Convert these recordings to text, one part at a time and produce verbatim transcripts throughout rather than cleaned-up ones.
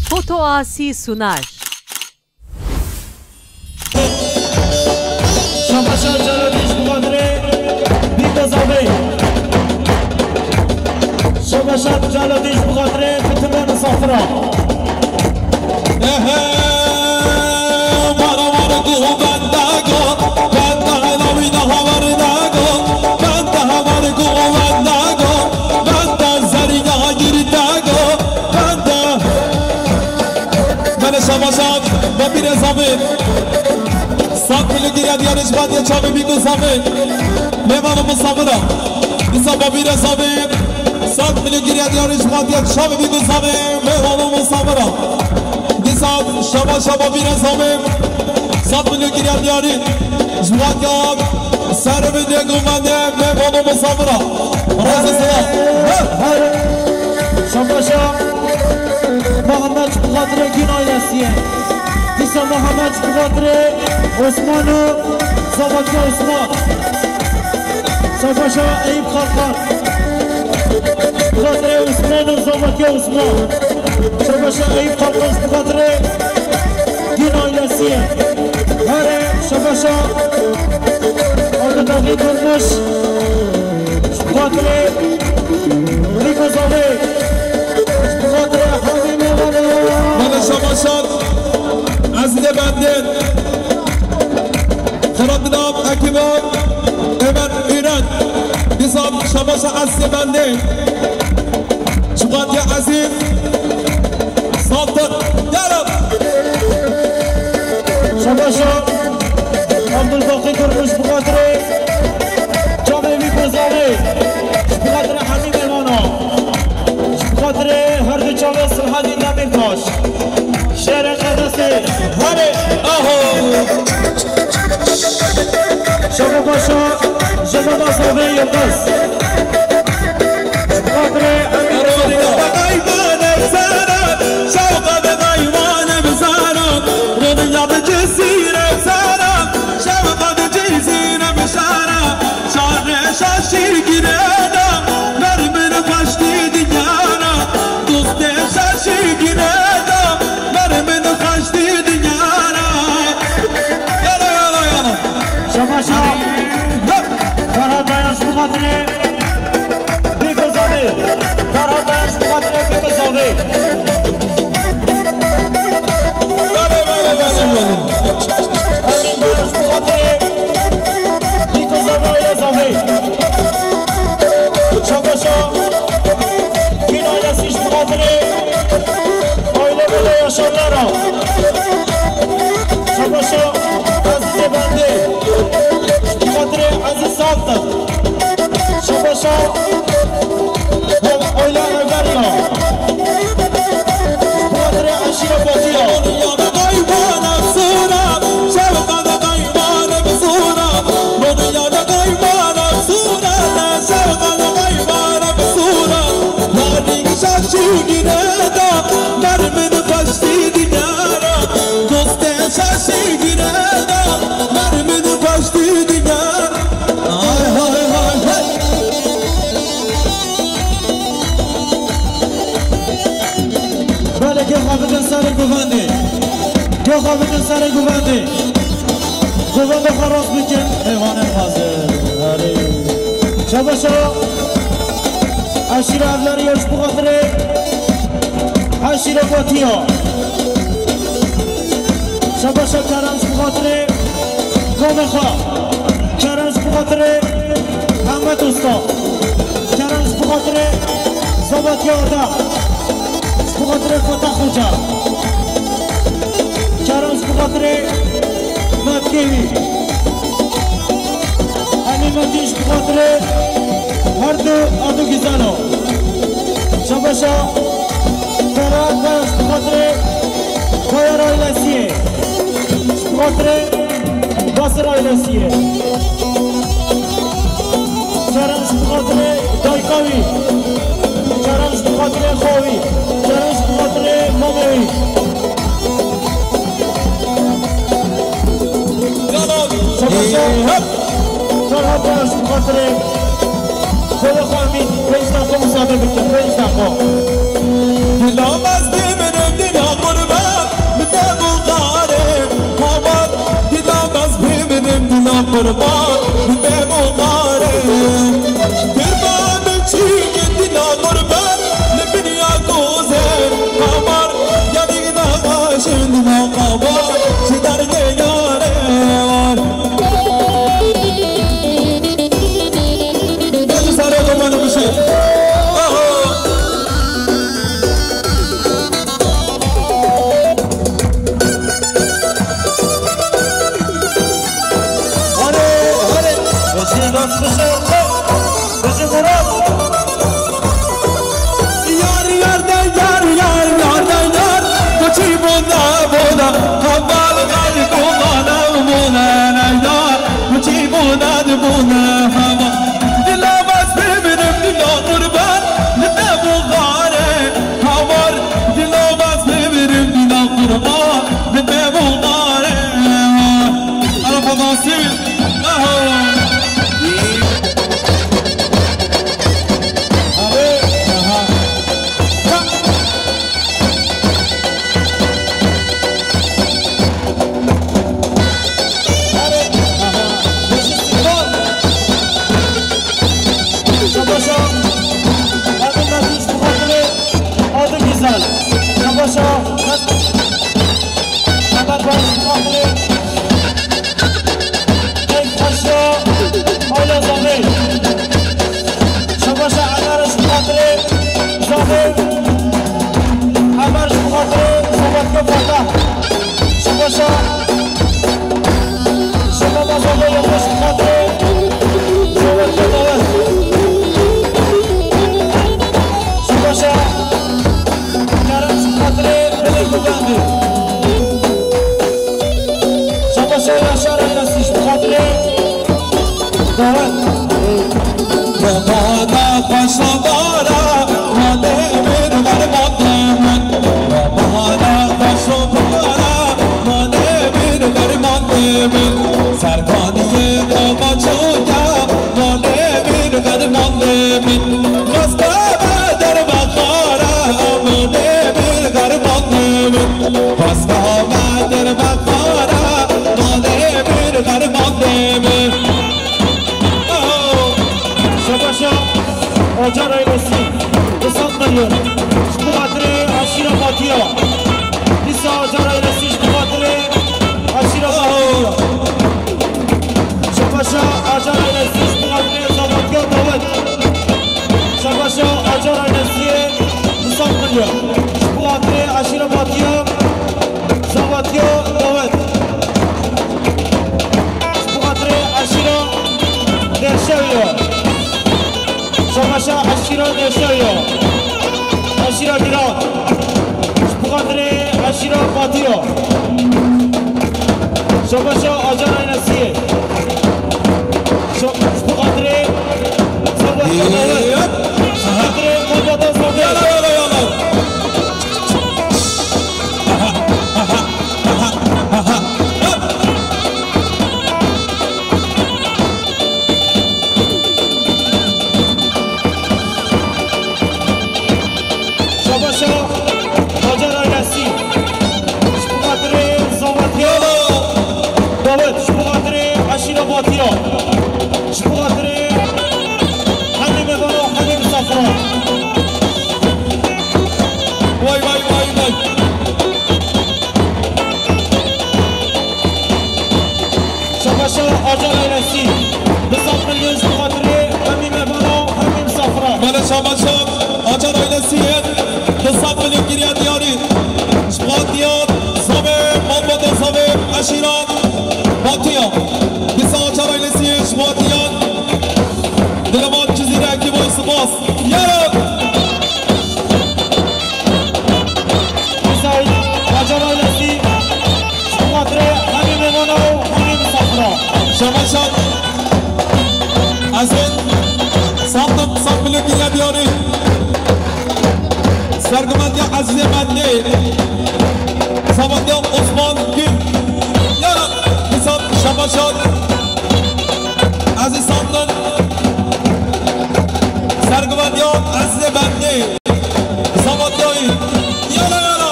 Foto Asî Sunar. Şabaşa Caladîş bi xatirê Bîko Zavê. Şabaşa Caladîş bi xatirê Fitime Misafira. Ehe, mara mara ku benda go, benda hela wî daha werde go, benda hemar ku benda go, benda zerî daha girî go, benda. Mele şabaşa, babîre zavê. Sat milî giriya diyarê ji badiya çavê Bîko Zavê. Mêvan û misafira. Dîsa babîre zavê. Sat milî giriya diyarê ji badiya çavê Bîko Zavê. Mêvan û misafira. Dîsa şabaşa babîre zavê. Sat milî giriya diyarê. Ji badiya serê min dê gumane. Mêvan û misafira. Razî silav. Her, her. Şabaşa. Muhammed ji bi xatirê Gîn ailesî ye. Dîsa Muhammed ji bi xatirê Osman û Zavakê Osman. Şabaşa Eyüp Kalkan. Ji bi xatirê Osman û Zavakê Osman. Şabaşa Eyüp Kalkan ji bi xatirê Gîn ailesî ye. Here şabaşa Abdulbaqî Durmuş. Ji xatirê Rîko Zavê. Ji xatirê Hemî Mêvana. Mele şabaşan Ezîzê Bendê. Xerat didam ekiba Ömer Üren. Dîsa şabaşa Ezîzê Bendê. Ji xatirê Ezîz. Saltır. Yarım. Şabaşa Abdulbaqî Durmuş bi xatirê çavê Bîko Zavê, ji bi xatirê Hemî Mêvana, ji bi xatirê her du çavê Silhedîn Demîrtaş. Şêrê Qedesê. Hadi. Aho. Şabaşa Jebeba Zavê Yildiz. Ji bi xatirê Emîn Sofya. Şabaşa. Ferhat Dayan ji bi xatirê Bîko Zavê. Ferhat Dayan ji bi xatirê Bîko Zavê. Belê, belê, belê, belê. Emîn Dayan ji bi xatirê Bîko Zavê, aile Zavê. Şabaşa Gîn ailesî ji bi xatirê aile Melo Yaşarlara. Şabaşa Ezîzê Bendê. Ji bi xatirê Ezîz Saltın. Şabaşa Oyla Ömer ya. Ji bi xatirê eşîra Batiya. Belê, gel xwe bidin serê govendê. Gel xwe bidin serê govendê. Govenda xwe rast bikin. Mêvanên hazir. Erê. Şabaşa. Eşîra Evleriya ji bi xatirê eşîra Batiya. Şabaşa Kerem ji bi xatirê komê xwe. Kerem ji bi xatirê Mehmet Usta. Kerem ji bi xatirê Zabatiya Erdem. Ji bi xatirê Fetah Xoca. Kerem ji bi xatirê Metkê wî. Elî Metîn ji bi xatirê her du Ado Gizano. Şabaşa Ferhat Baş ji bi xatirê Bayar ailesiyê. Ji bi xatirê Basir ailesiyê. Kerem ji bi xatirê dayika wî. Kerem ji bi xatirê xwe wî. Kerem ji bi xatirê mamê wî. Şabaşa. Ferhat Baş ji bi xatirê xwedê xwe Emîn. Pênc deqa musade bike. Pênc deqa. Dila mez dimirim, dila Qurban, bi bê bo qare. Kurban min çî dîna qurban, li min ya gozer, qamar, ya dîna aşin dîna qamar, ji derdê yare war. Gel sarê qurbanê bişê. Aho. Hare, hare. Wezîr dest bişe. Wezîr Murat. Yar, yar de yar, yar, yar de yar. Kuçî bona, bona. Heval gal kumana, bona ne yar. Kuçî bona, bona hema. Dila bas bimirim, dila qurban. Li te bû xare. Hawar, dila bas bimirim, dila qurban. Li te bû xare. Ara fadasî. Aha. Aha. Şabaşa, Mehmet Nafiş Muhatli, Adı Güzel. Şabaşa, Mehmet Nafiş Muhatli. Ey paşa, Ayla Zahir. Şabaşa Emer ji xatirê Zahir. Emer ji xatirê Zavatke Fatah. Şabaşa. Şabaşa Zahir, Yılmaz ji xatirê Zavatke Dawet. Şabaşa. Kerem ji xatirê Bilî Gulendî. Şabaşa Yaşar Eynesi ji xatirê Dawet. Remana xweşa bara, ma demir xermandê min. Remana xweşa bara, ma demir xermandê min. Serkaniyê Qamaçoya, ma demir xermandê min. Xwesta me derbe xara, ma demir xermandê min. Xwesta me derbe xara, ma demir xermandê min. Şabaşa Acar ailesi, du sed milyon. Ji bo xatirê aşîra Batiya. Dîsa Acar ailesi ji bo xatirê aşîra Batiya. Şabaşa Acar ailesi ji bo xatirê Zavatya Dawet. Şabaşa Acar ailesi, du sed milyon. Ji bo xatirê aşîra Batiya. Zavatya Dawet. Ji bo xatirê eşîra Derşewiya. Şabaşa eşîra Derşewiya. Eşîra Giran. Ji bo xatirê eşîra Fatiya. Şabaşa Acar Eynesiye. Şa-, ji bo xatirê Zavatya Dawet. Ji bo xatirê Malbata Zavat. Yala, yala, yala. Şabaşa Hacer ailesi. Ji bo xatirê Zavatya Dawet, ji bo xatirê eşîra Batiya, ji bo xatirê hemî mêvana û hemî misafiran. Vay, vay, vay, vay. Şabaşa Acar ailesi. Du sed milyon ji bo xatirê hemî mêvana û hemî misafiran. Mele şabaşa Acar ailesi ye. Du sed milyon kiriye diyarî. Ji bo diyan zavê, malbata zavê, eşîra Batiya. Dîsa Acar ailesi ye, ji bo diyan. Dileman Cizîre ekîboy spas. Yaro! Saîd, Hacer ailesi, ji bo xatirê hemî mêvana û hemî misafiran. Şabaşan, ez ê sandim, sand milyon kiriye diyarî. Serguvendiya Ezîzê Mendê, Samandiya Osman Gül. Ya, dîsa şabaşan. Ezîz Sandin, serguvendiya Ezîzê Mendê, Samandiya Yala yala.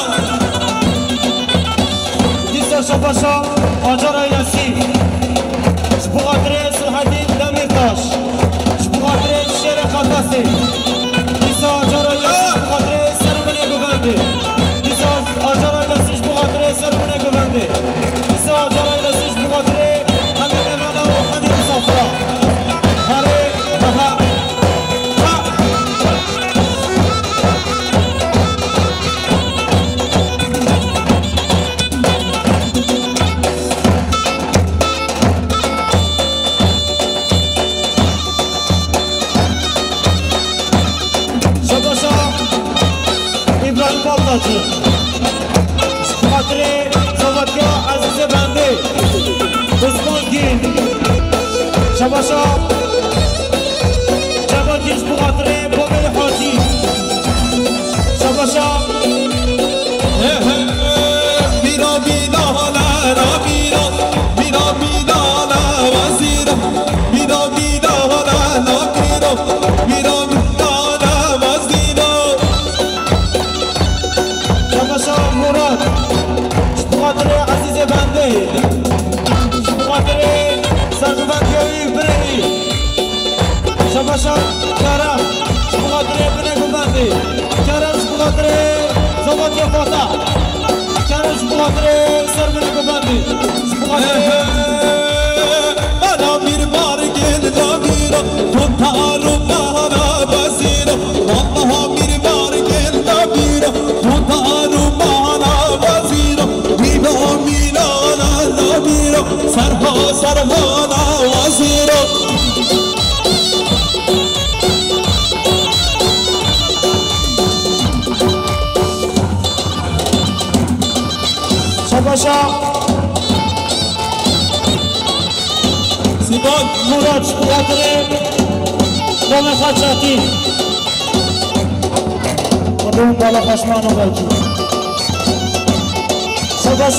Dîsa şabaşa Acar ailesi. Ji bo Baltacı. Xatirê Zavatya Ezîzê Bendê. Osman Gil. Şabaşa. Ceva Gil ji bo xatirê Babê Hacî. Şabaşa. He, he, bîra bîdana, bîra, bîra bîdana, wezîra, bîra bîdana, bîra, bîra bîdana, wezîra. Şabaşa Murat, ji bo xatirê Ezîzê Bendê, ji bo xatirê serguvendiya wî, birê wî. Şabaşa Kerem, ji bo xatirê binê guvendê. Kerem ji bo xatirê Zavatê Xwata. Kerem ji bo xatirê ser binê guvendê. Ji bo xatirê Ana bir bargin da bira, tutar bana basira. Vallaha bir bargin da bira, tutar bana basira. Bira, bira, la, la, bira, sarha, sarha, la, wazira. Şabaşa. Sîvan Muraç, xatirê Mehmet Haçatî. Xwedê bala xweşman û belkî. Şabaş.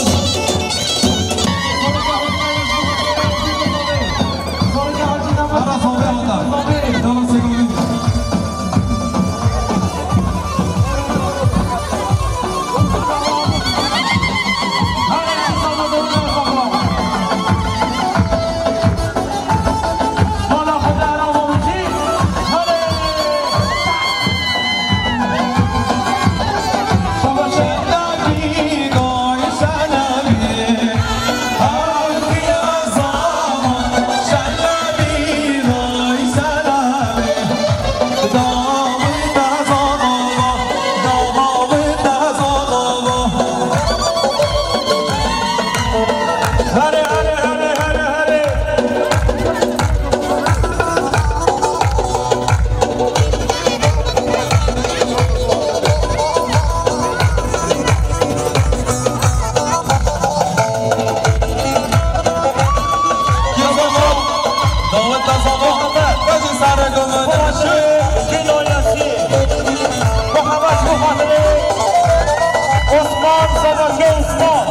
Osman, Sabahçe Osman.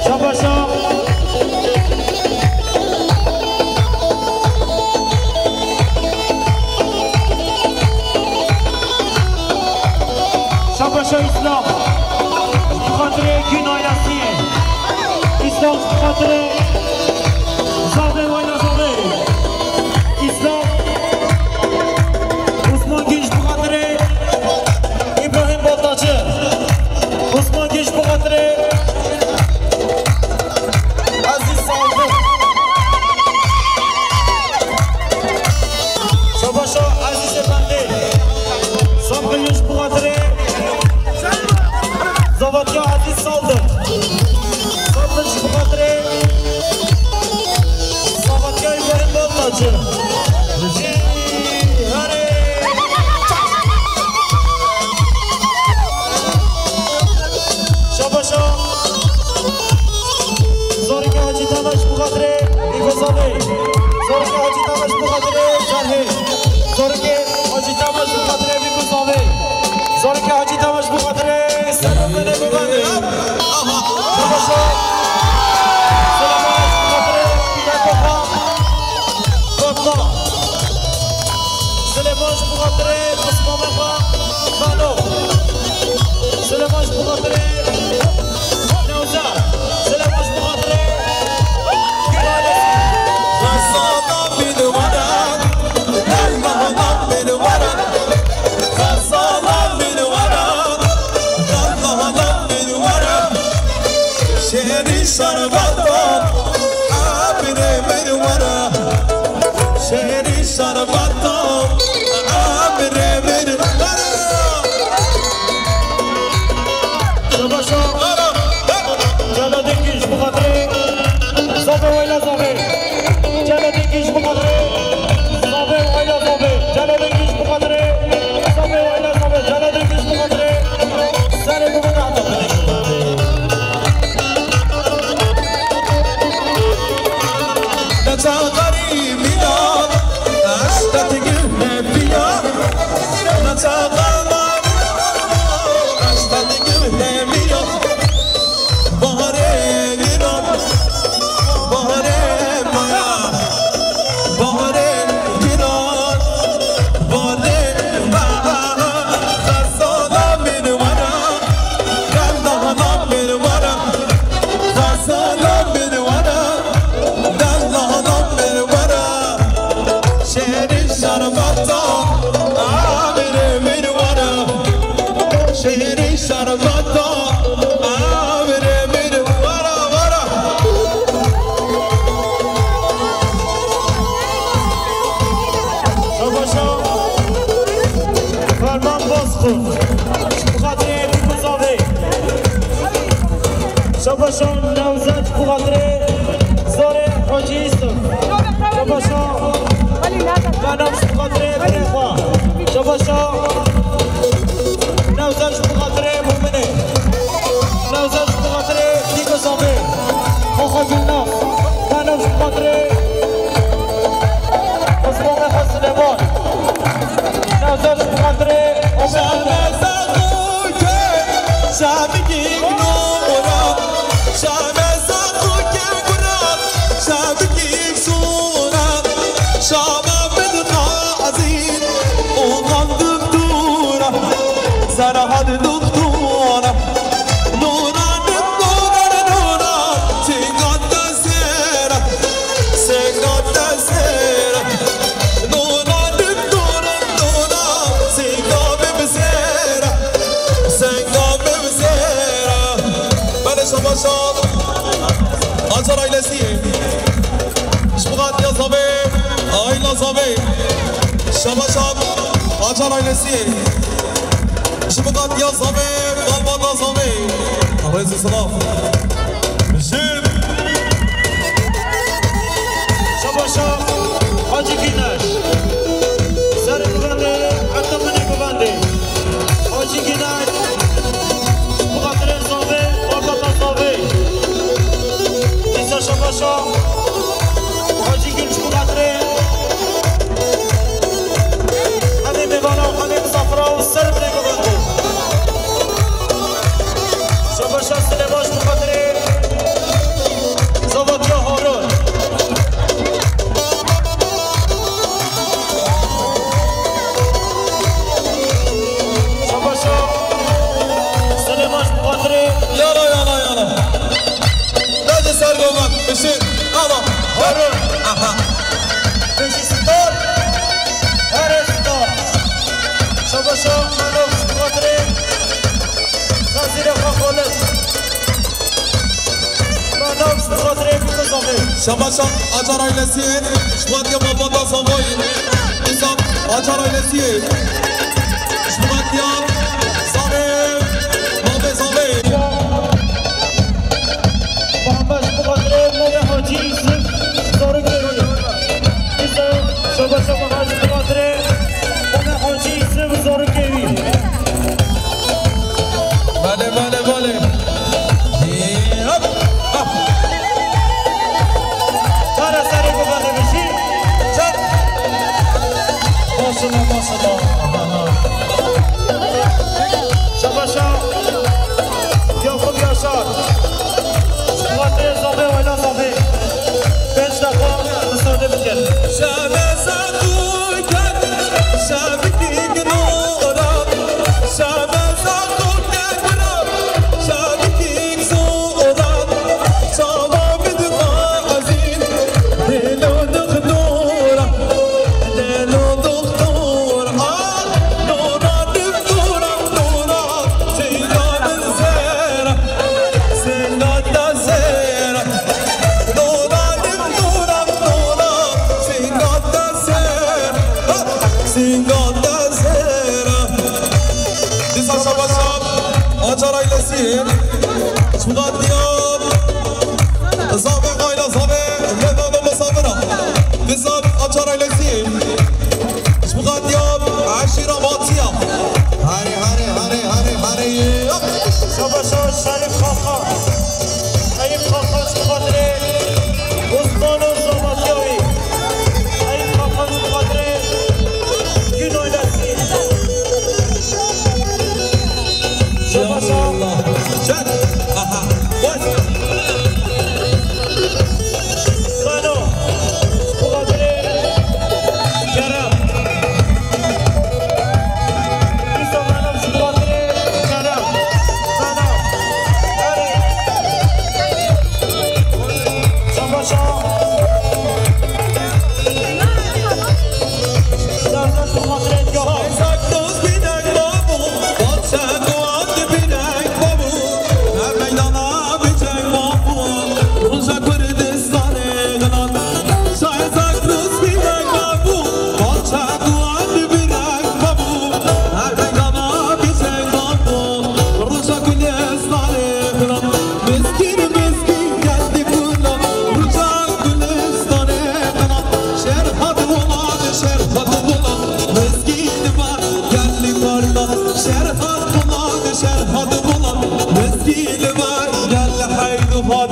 Şabaşa. Şabaşa Îslam. Bi xatirê Gîn ailesiyê. Îslam bi xatirê Zavê wayna Zavê. Îslam. Osman Gîn bi xatirê Îbrahîm Baltacı. Osman Gîn bi xatirê Ezîz Saldık. Şabaşa Ezîz Efendi. Samkiliş bi xatirê Zavatya Ezîz Saldık. Samkiliş bi xatirê Şehrî şerbeta, abrê min were. Şehrî şerbeta, abrê min were. Şabaşa. Ara. Cela dengî ji bo xatirê Zavê wayla zavê. Cela dengî ji bo xatirê Zavê wayla zavê. Cela dengî ji bo xatirê Zavê wayla zavê. Cela dengî ji bo xatirê. Serê bibin heta binê. Neçaxa rî mîna, eşqet gihne piya. Neçaxa ma, eşqet gihne piya. Baharê giran, baharê maya, baharê giran, baharê maya. Xezala min were, Xezala min were, Xezala min were, Xezala min were. Şehrî şerbeta, abrê min were. Şehrî şerbeta, abrê min were, were. Şabaşa Ferman Bozkurt. Ji bo xatirê Êdî Kuzavê. Şabaşa Newzat ji bo xatirê Zorê Hacî Yusuf. Şabaşa Menav ji bo xatirê birê xwe. Şabaşa Newzat ji bo xatirê Mûminê. Newzat ji bo xatirê Dîko Zavê. Xwexa Gulnaz. Menav ji bo xatirê Osmanê xwe Silêman. Newzat ji bo xatirê Omer. Şamê Zexûkê, şamikî nûra, şamê Zexûkê gura, şamikî sûra, şama min xazîn û qandim dûra, zerhad doktora. Nûra min nûra nûra, çingan te zêra, çingan te zêra. Nûra min nûra nûra, çingan min zêra, çingan min zêra. Belê şabaşa Acar ailesiyê. Ji bo xatirê Zavê, aîla Zavê. Şabaşa Acar ailesiyê. Ji bo xatirê Zavê, malbata Zavê. Rêz û silav. Bijim. Şabaşa Hacî Gînaş. Serê bibendê, heta binê bibendê. Hacî Gînaş. Ji bo xatirê Zavê, malbata Zavê. Dîsa şabaşa Hacî Gînaş ji bo xatirê Hemî mêvana û hemî misafira û ser binê bibendê. Şabaşa Silêman ji bo xatirê Zavatiya Harun. Şabaşa Silêman ji bo xatirê Yala, yala, yala. Dadi ser goman, bişir, ama. Harun. Aha. Pêşî star. Herê star. Şabaşa Manof ji bo xatirê Xezîrê xwe Xolid. Manof ji bo xatirê Bîko Zavê. Şabaşa Acar ailesiyê, ji bo xatirê Malbata Zavayê. Dîsa Acar ailesiyê. Ji bo xatirê Zavê, Mavê Zavê. Muhammed ji bo xatirê Mavê Hacî Yusuf Zarokê wî. Dîsa şabaşa Muhammed ji bo xatirê Mavê Hacî Yusuf Zarokê wî. Belê, belê, belê. Hop, hop. Kara serê bibende bijî. Çek. Maşallah, maşallah. Şabaşa Yakup Yaşar. Ji bo xatirê Zavê, wayla Zavê. Pênc deqa misade bikin. Şabe Zaxû ket, şabikî ginora, şabe Zaxû ket bira. Şabaş şab, Açar ailesi. Şugat diyar. Zavê xayla, zavê lêvano misafira. Dizan Açar ailesi. Şugat diyar. Eşîra Matiya. Hare, hare, hare, hare, hare. Şabaş şab, Şerîf Kaka. Eyüp Kaka, Şugat re. Osmano Şabaş şab. Eyüp Kaka, Şugat re. Gün oynasın. Şabaş. Çek. Aha. Bas. Mano. Şugatrê. Kerem. Mano, şugatrê. Kerem. Mano. Erê. Şabaş. Mezgîn, mezgîn geldi kurda, Rûca Gulîstanê qila. Şer hat Polat, şer hat Polat, mezgîn var geldi kurda. Şer hat Polat, şer hat Polat, mezgîn var geldi Heydu hat.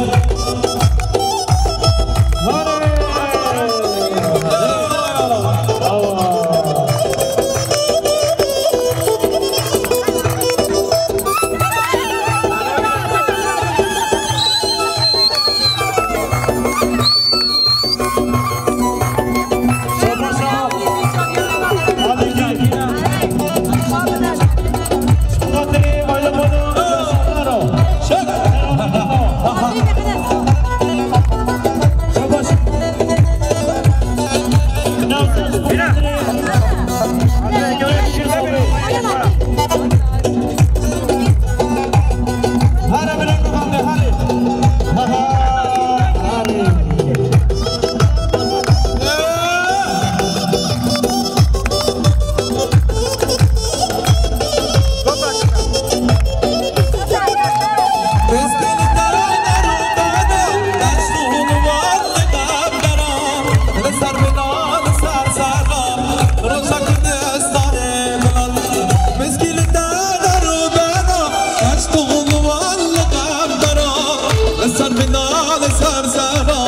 Ser bina li ser zera,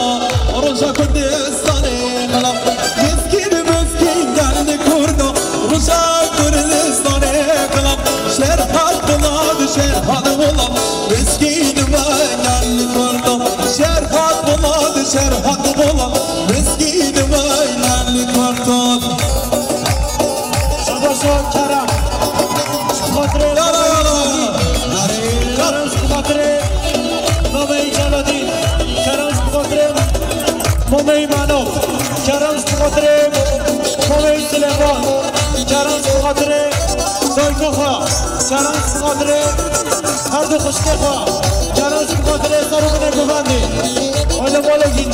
roja Kurdistanê qila. Mizgîn, mizgîn geldi kurda, roja Kurdistanê qila. Şer hat Polat, şer hat Polat, mizgîn me geldi kurda. Şer hat Polat, şer hat Polat, mizgîn me geldi kurda. Şabaş Kerem. Ji xatirê Kerem, ji xatirê Mameyî Celadîn. Kerem, ji xatirê Mameyî Mano. Kerem, ji xatirê Mameyî Silêman. Kerem, ji xatirê dayika xwe. Kerem, ji xatirê her du xwişkê xwe. Kerem, ji xatirê ser û binê govendê. Hayda mala gîn.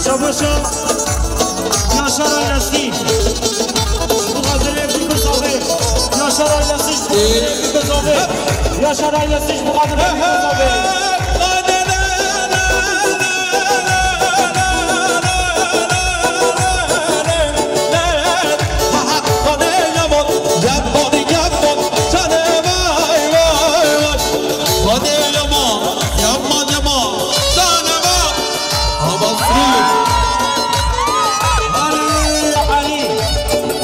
Şabaşa. Yaşar ailesi. Bu kadar hep bir kız abi. Yaşar ailesi. Bu kadar hep bir kız abi. Yaşar ailesi. Bu kadar hep bir kız abi. Hadi yaman, yaman, yaman, canım. Abasî. Alî, Alî.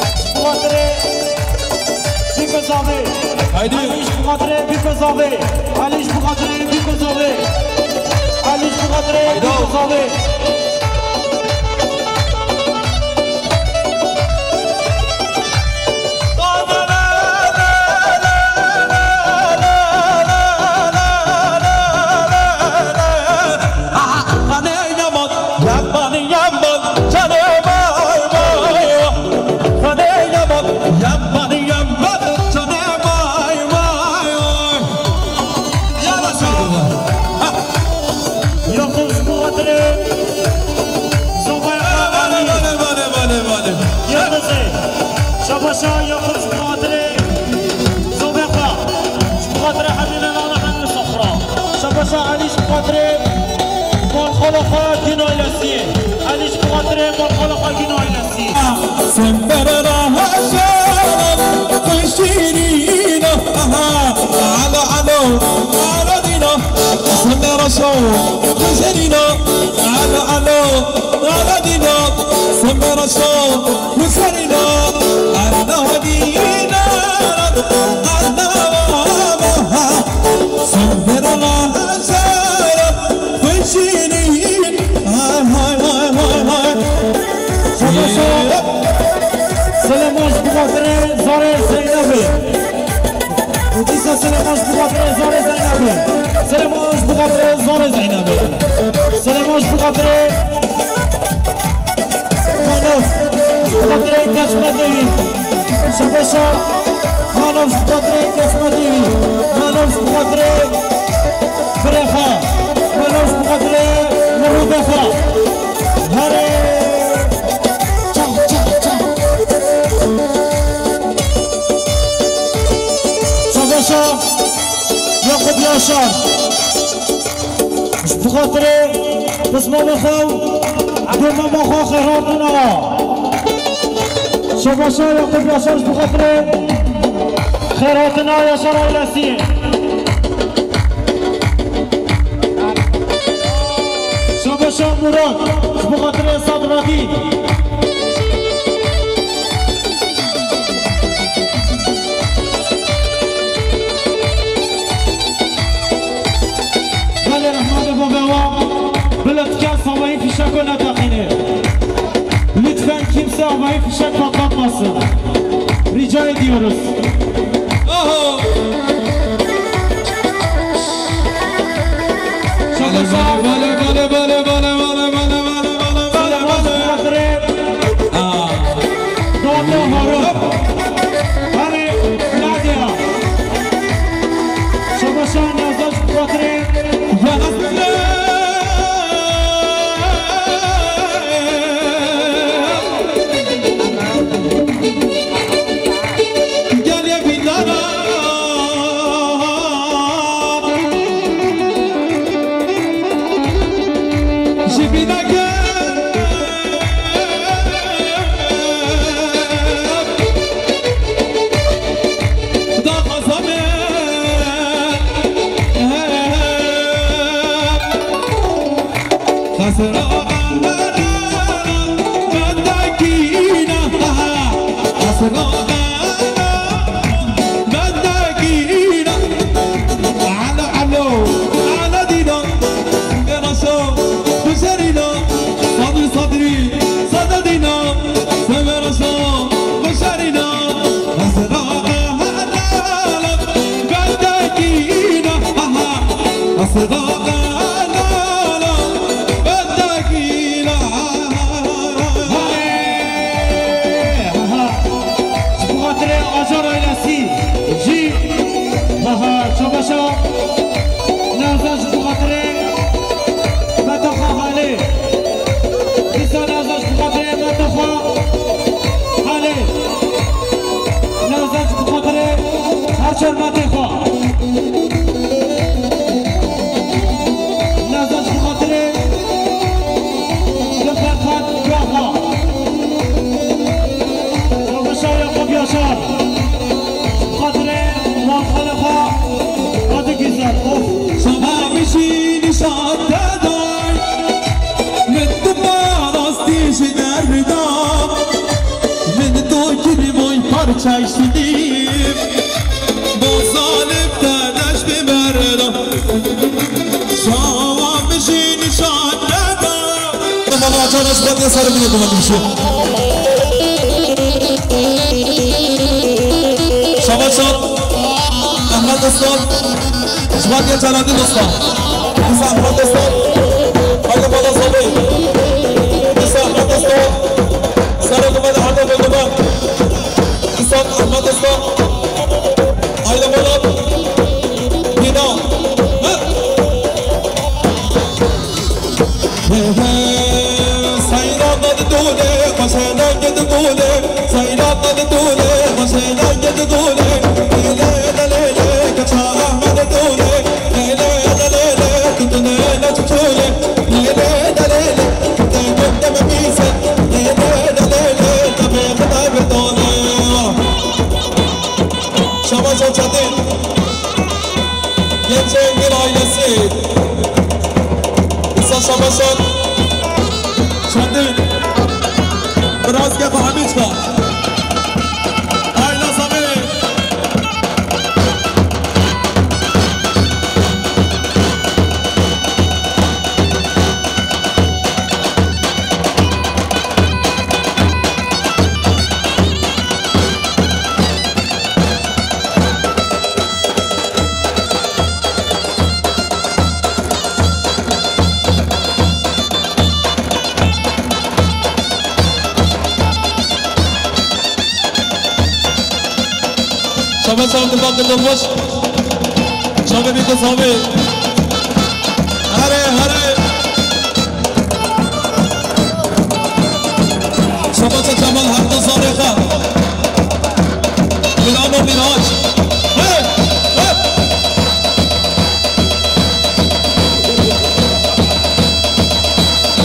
Ji bo xatirê Bîko Zavê. Haydi. Alî, ji bo xatirê Bîko Zavê. Alî, ji bo xatirê Bîko Zavê. Alî, ji bo xatirê Haydi. Bîko Zavê. Aha, Xanê Yaman, Yaman, Yaman, canê vay, vay, vay. Xanê Yaman, Yaman, Yaman, canê vay, vay, vay. Ya Resulallah. Ha. Yakub Muhatire. Aladino, Samira Show, Rosalina, alo, alo, Aladino, Samira Show, Rosalina, Aladina, Aladina, Samira Show, Rosalina, hay, hay, hay, hay, hay. Selaman ji bo xatirê zarê Zeynebê. Û dîsa selaman ji bo xatirê zarê Zeynebê. Selaman ji bo xatirê zarê Zeynebê. Selaman ji bo xatirê Xanov, ji bo xatirê Kesmedî. Şebeşa Xanov ji bo xatirê Kesmedî. Xanov ji bo xatirê Birê xwe. Xanov ji bo xatirê mirûdê xwe. Herê. Çav, çav, çav. Şebeşa Yakup Yaşar. Ji bo xatirê pismamê xwe û dê mama xwe xêr hatin awa. Şebeşa Yakup Yaşar ji bo xatirê xêr hatina Yaşar ailesiyê. Şebeşa Murat ji bo xatirê Sadradîn. Belê rehma be bavê wa, bila tu kes havayî fîşeko neteqîne. Lütfen kimse havayî fişek patlatmasın. Rica ediyoruz. Oho! Şaka, şaka. Bale, bale, bale, bale. Selamat Fatire. Aa. Doğru, doğru. Hani, Nadia. Şaka, şaka, Nadia Fatire. Ya Hasret. Gel ya bir daha. Ji bîna gel. Da xweza me. Xesra. Hey! Ha, ha. Ji bo xatirê Acar ailesî jî, ha, ha, Çabaşa Nevza ji bo xatirê Metoxa Halê. Dîsa Nevza ji bo xatirê Metoxa Halê. Nevza ji bo xatirê her çar metê xwe. Nevza ji bo xatirê Li Ferhat Gaxa. Rewşa Yakup Yaşar. Xatirê malxane xwe. Hadi güzel. Of. Şeva min jî nîşan te day. Min tu parastî ji derda. Min tu kir boy parçay şidî. Bo zalim te neş bi merda. Şeva min jî nîşan te da. Mama Acar ji xwe dê ser min ê ku me dimşe. Şeva çar. Ehmed Aslan. Ji xwe dê Celaddin Aslan. Dîsa Ehmed Aslan. Haydi bala sabê. Dîsa Ehmed Aslan. Serê ku me de hate ku me. Dîsa Ehmed Aslan. Aile Polat. Bîna. He. He, he. Seyran da di dûne, xweşe dengê di gûne. Seyran da di dûne, xweşe dengê di gûne. Lê, lê, lê, lê, lê, keça Ehmed dûne. Lê, lê, lê, lê, lê, tutune ne tutune. Lê, lê, lê, lê, lê. Wisa şabaşan. Çendin. Biraz gefa hemî çka. Ayla Samê. Şabaş Abdulbakir Durmuş. Çavê bî ku zavê. Here, here. Şabaş Cemal her du zarê xwe. Mîran û Mîraç. Hey! Hey!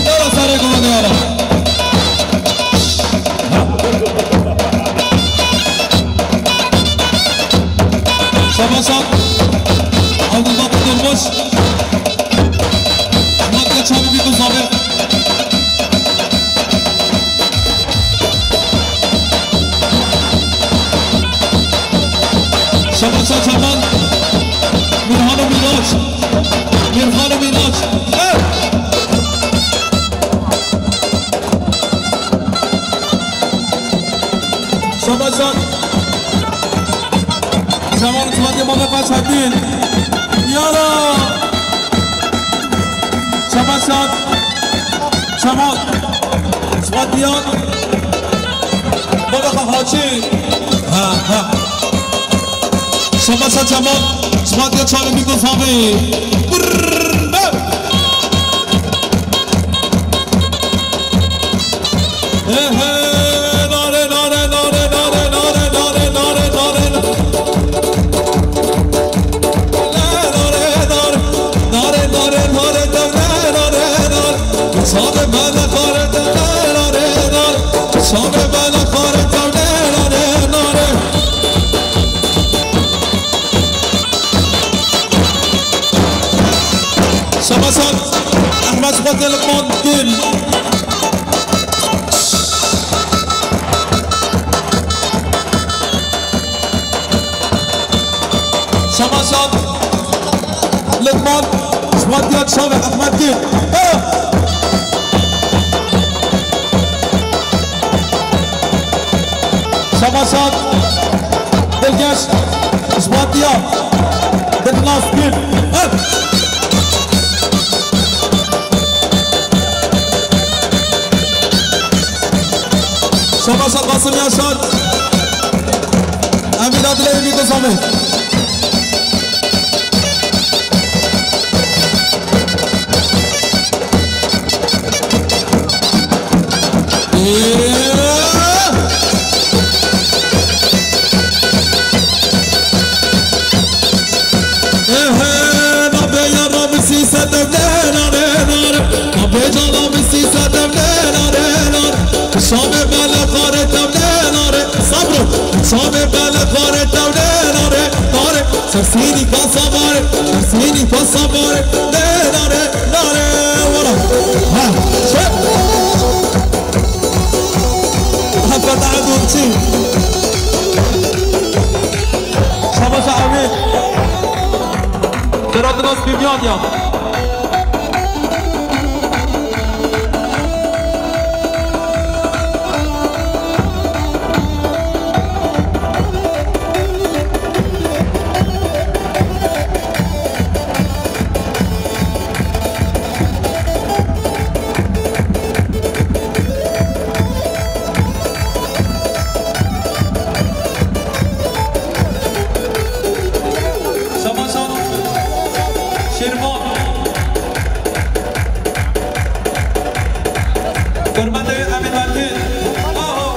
Yara serê gova diyara. Şabaşan. Abdulbakir Durmuş. Madde çabuk bir kuzabı. Şabaşa Çaman, Mirhan û Mîraç, Mirhan û Mîraç. Ev! Şabaşa Çaman, Fatih Baba Paşa değil. Yala! Şabaşa Çaman. Sibatiya. Baba Hacı. Ha, ha. Şabaşa Çaman. Sibatiya çavê bî ku zavê. Brrr, be. He, he. Nare, nare, nare. Şabaşan Ahmet Fatih Lokman Gül. Şabaşan Lokman, Fatih Çavê Ahmet Gül. Ha! Şabaşan Dilgeş, Fatih Dilnaz Gül. Ha! Şabaşa Kasım Yaşar. Emîn Adile Emîn Kuzamê. Ehe, nabê ya Rabî sîse devne nare nare. Nabê ca Rabî sîse devne nare nare. Şamê bele xare devne nare. Sabro. Şamê bele xare devne nare nare. Sersînî pasa vare. Sersînî pasa vare. De nare nare. Wara. Ha. Şe. Hafeta Edurçî. Şabaşa Emîn. Selahattin Özbibyan ya. Şabaşan Şêrvan. Hurmetê Emîn Metin. Aho.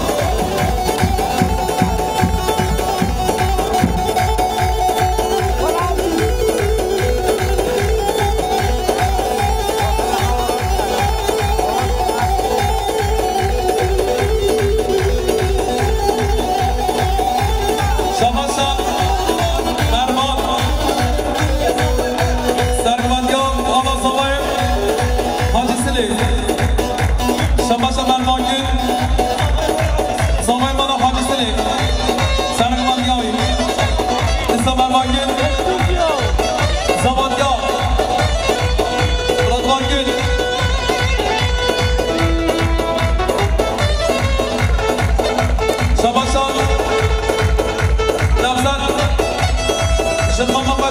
Şabaşa Ferman. Servan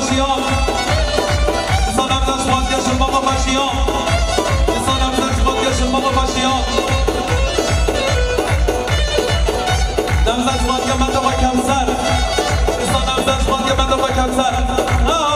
Şiyan. Dîsa nemzet ji xwatiya Şirmama Şiyan. Dîsa nemzet ji xwatiya Şirmama Şiyan. Nemzet ji xwatiya Mendexa Kevser. Dîsa nemzet ji xwatiya Mendexa Kevser. Aho!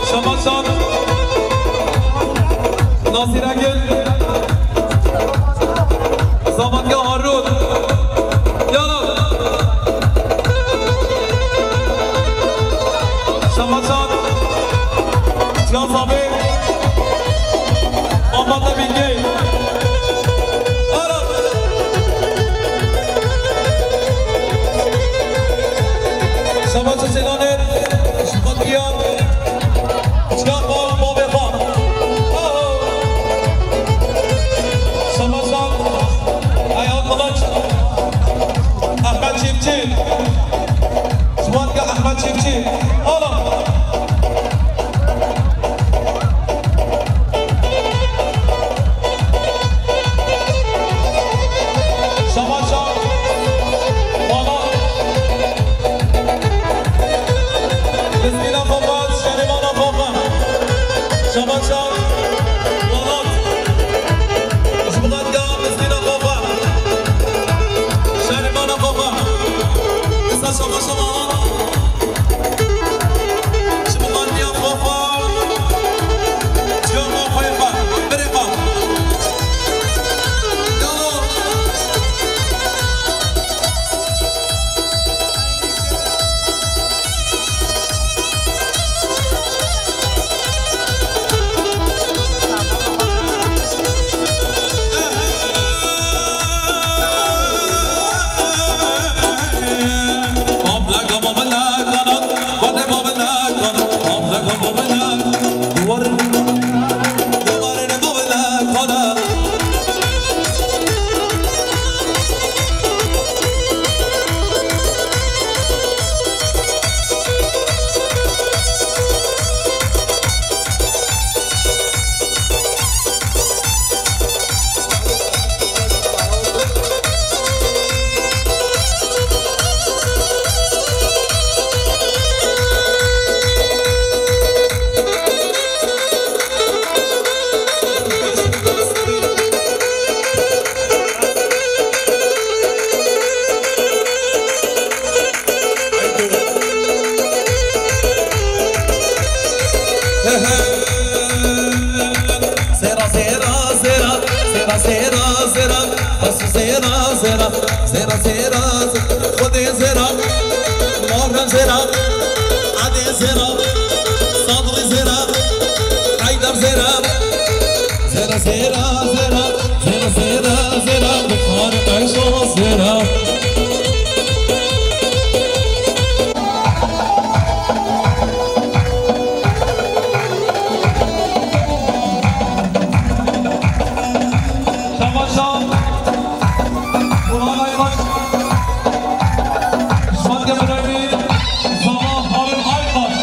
Şemaşan, Nazîre Gul, Zamantiya Harun, Yala, Şemaşan, Çiyan Sabê, Amanda Bingey. Ara. Şemaşan Selanet, Şubat Giyan, Çiyan Bal, Bobê Xan. Aho. Şemaşan Eyhan Kılıç, Ahmet Çiftçi. Şubat Giyan, Ahmet Çiftçi. Ara. Şamaşa, Malat. Miskîna Xofan, Şerîmana Xofan. Şamaşa, Malat. Ji Miskîna Xofan. Şerîmana Xofan. Dîsa Şamaşa, Malat. Ji bo xandiya xwe xwe, ciya xwe xwe xwe, birê xwe. Yalo. Zêra, zêra, zêra, zêra, zêra, zêra, bas zêra, zêra, zêra, zêra, zêra, Xwedê zêra, Muharrem zêra, Edê zêra, Sadrî zêra, Heyder zêra, zêra, zêra, zêra, zêra, zêra, zêra, Bixar Qeyso zêra. Şabaş şah. Burhan Aybaş. Şubatya Brahimî. Zama Harun Aybaş.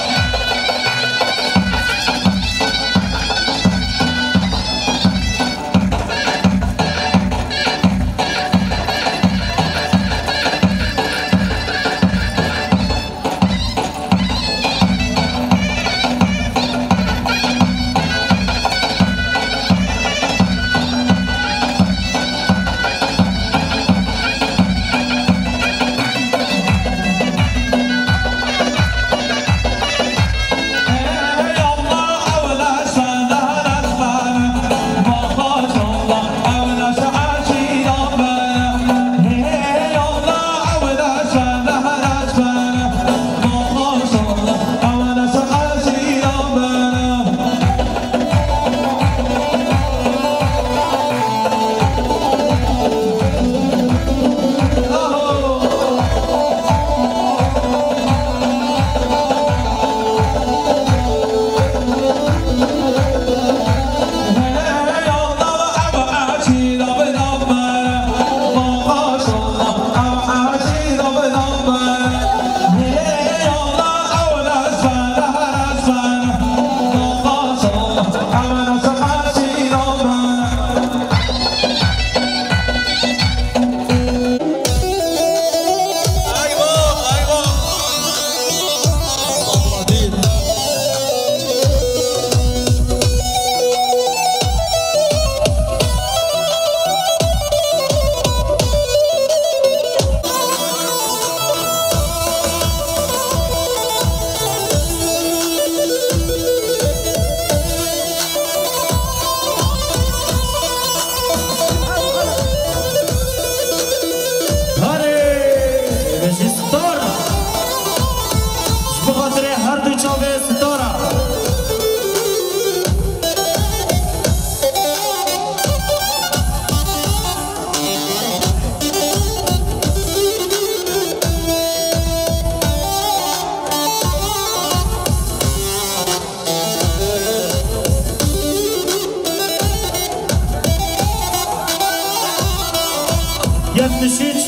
Yetmiş üç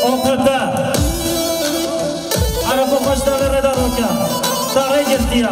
A P P. Araba xweş de ve reda roke. Te rê girtiya.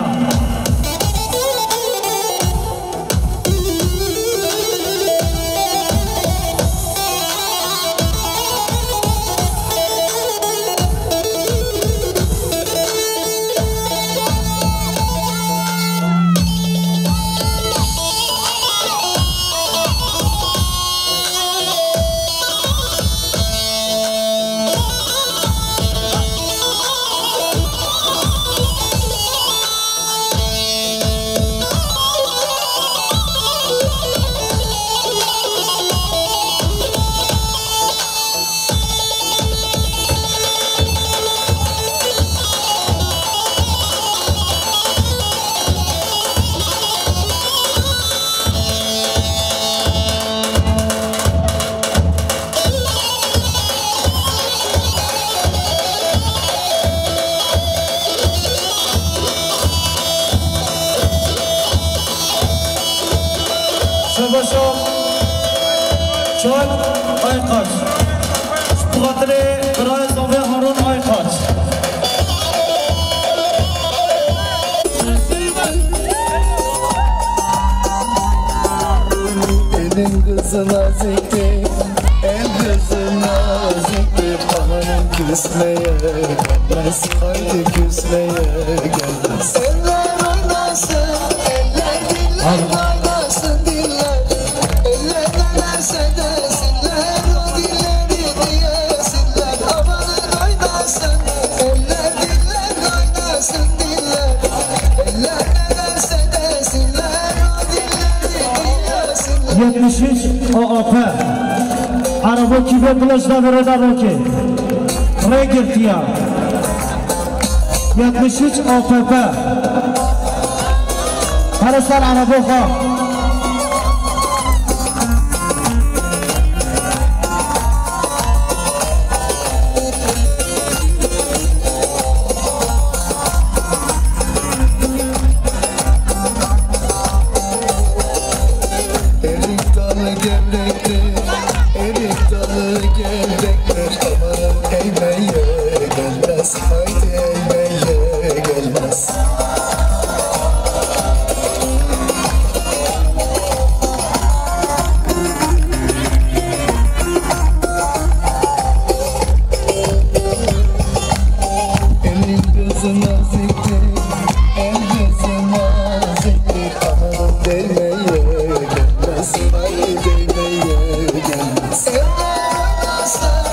Şebaşo Çak Aykaç. Ji xatirê birayê Zavê Harun Aykaç. Elin kızı nazikti, el kızı nazikti. Baharın küsmeye gelmez, haydi küsmeye gelmez. Eller oynasın, eller diller oynasın, diller. Eller ne derse desinler, o dilleri diyesinler. Baharın oynasın, eller diller oynasın, diller. Eller ne derse desinler, o dilleri diyesinler. Yetmiş üç A A P. Araba kî ve Bilaj Davirê de rokê. Rê girtiya. Yetmiş üç A P P. Parastal araba xwe. Erik dalı gevrektir, erik dalı gevrektir. Aman eğmeye gelmez, haydi eğmeye gelmez. Elin kızı naziktir, el kızı naziktir. Aman değmeye gelmez, haydi değmeye gelmez. Eller oynasın,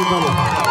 Bravo.